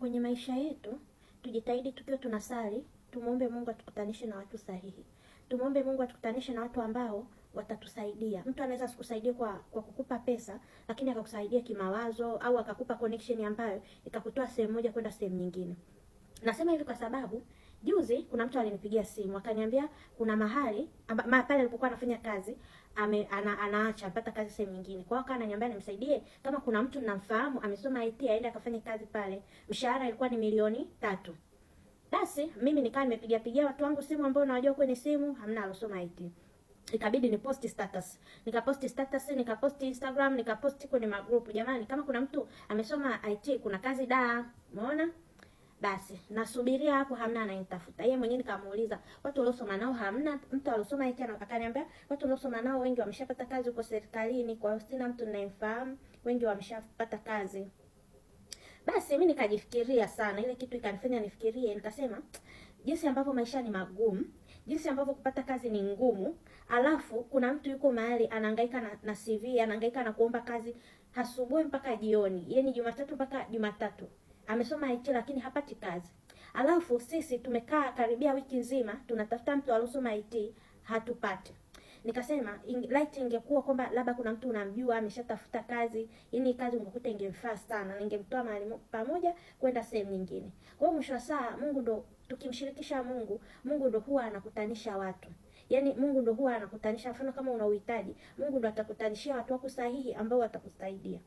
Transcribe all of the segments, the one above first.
Kwenye maisha yetu tujitahidi, tukiwa tunasali, tumuombe Mungu atukutanishe na watu sahihi. Tumuombe Mungu atukutanishe na watu ambao watatusaidia. Mtu anaweza asikusaidie kwa kukupa pesa, lakini akakusaidia kimawazo au akakupa connection ambayo ikakutoa sehemu moja kwenda sehemu nyingine. Nasema hivi kwa sababu juzi kuna mtu alinipigia simu akaniambia kuna mahali pale alipokuwa anafanya kazi anaacha amepata kazi sehemu nyingine. Kwa hiyo akawa ananiambia nimsaidie kama kuna mtu namfahamu amesoma IT aende akafanye kazi pale. Mshahara ilikuwa ni milioni 3. Basi mimi nikawa nimepiga pigia watu wangu simu ambao nawajua kwenye simu, hamna alosoma IT. Ikabidi ni post status. Nikaposti status, nikaposti Instagram, nikaposti kwenye magrupu. Jamani, kama kuna mtu amesoma IT kuna kazi da. Umeona? Basi nasubiria hapo, hamna anayenitafuta. Yeye mwenyewe nikamuuliza, watu waliosoma nao hamna mtu aliosoma IT? Akaniambia watu waliosoma nao wengi wameshapata kazi huko serikalini, kwa hiyo sina mtu ninayemfahamu, wengi wameshapata kazi. Basi mimi nikajifikiria sana, ile kitu ikanifanya nifikirie, nikasema jinsi ambavyo maisha ni magumu, jinsi ambavyo kupata kazi ni ngumu, alafu kuna mtu yuko mahali anahangaika na CV, anahangaika na kuomba kazi asubuhi mpaka jioni, yaani Jumatatu mpaka Jumatatu. Amesoma IT lakini hapati kazi. Alafu sisi tumekaa karibia wiki nzima tunatafuta mtu aliosoma IT hatupati. Nikasema light ingekuwa kwamba labda kuna mtu unamjua ameshatafuta kazi, yaani kazi ungekuta ingemfaa sana, ningemtoa mahali pamoja kwenda sehemu nyingine. Kwa hiyo mwisho wa saa Mungu ndo, tukimshirikisha Mungu, Mungu ndo huwa anakutanisha watu. Yaani Mungu ndo huwa anakutanisha, mfano kama una uhitaji, Mungu ndo atakutanishia watu wako sahihi ambao watakusaidia.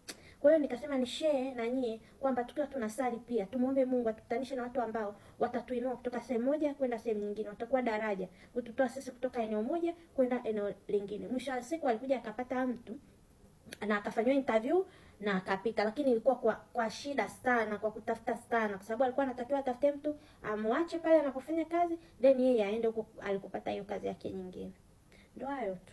Kwa hiyo nikasema ni share na nyie kwamba tukiwa tunasali pia tumuombe Mungu atukutanishe na watu ambao watatuinua kutoka sehemu moja kwenda sehemu nyingine, watakuwa daraja kututoa sisi kutoka eneo moja kwenda eneo lingine. Mwisho wa siku alikuja akapata mtu na akafanywa interview na akapita, lakini ilikuwa kwa shida sana, kwa kutafuta sana, kwa sababu alikuwa anatakiwa atafute mtu amwache pale anapofanya kazi, then yeye aende huko alikopata hiyo kazi yake nyingine. Ndio hayo tu.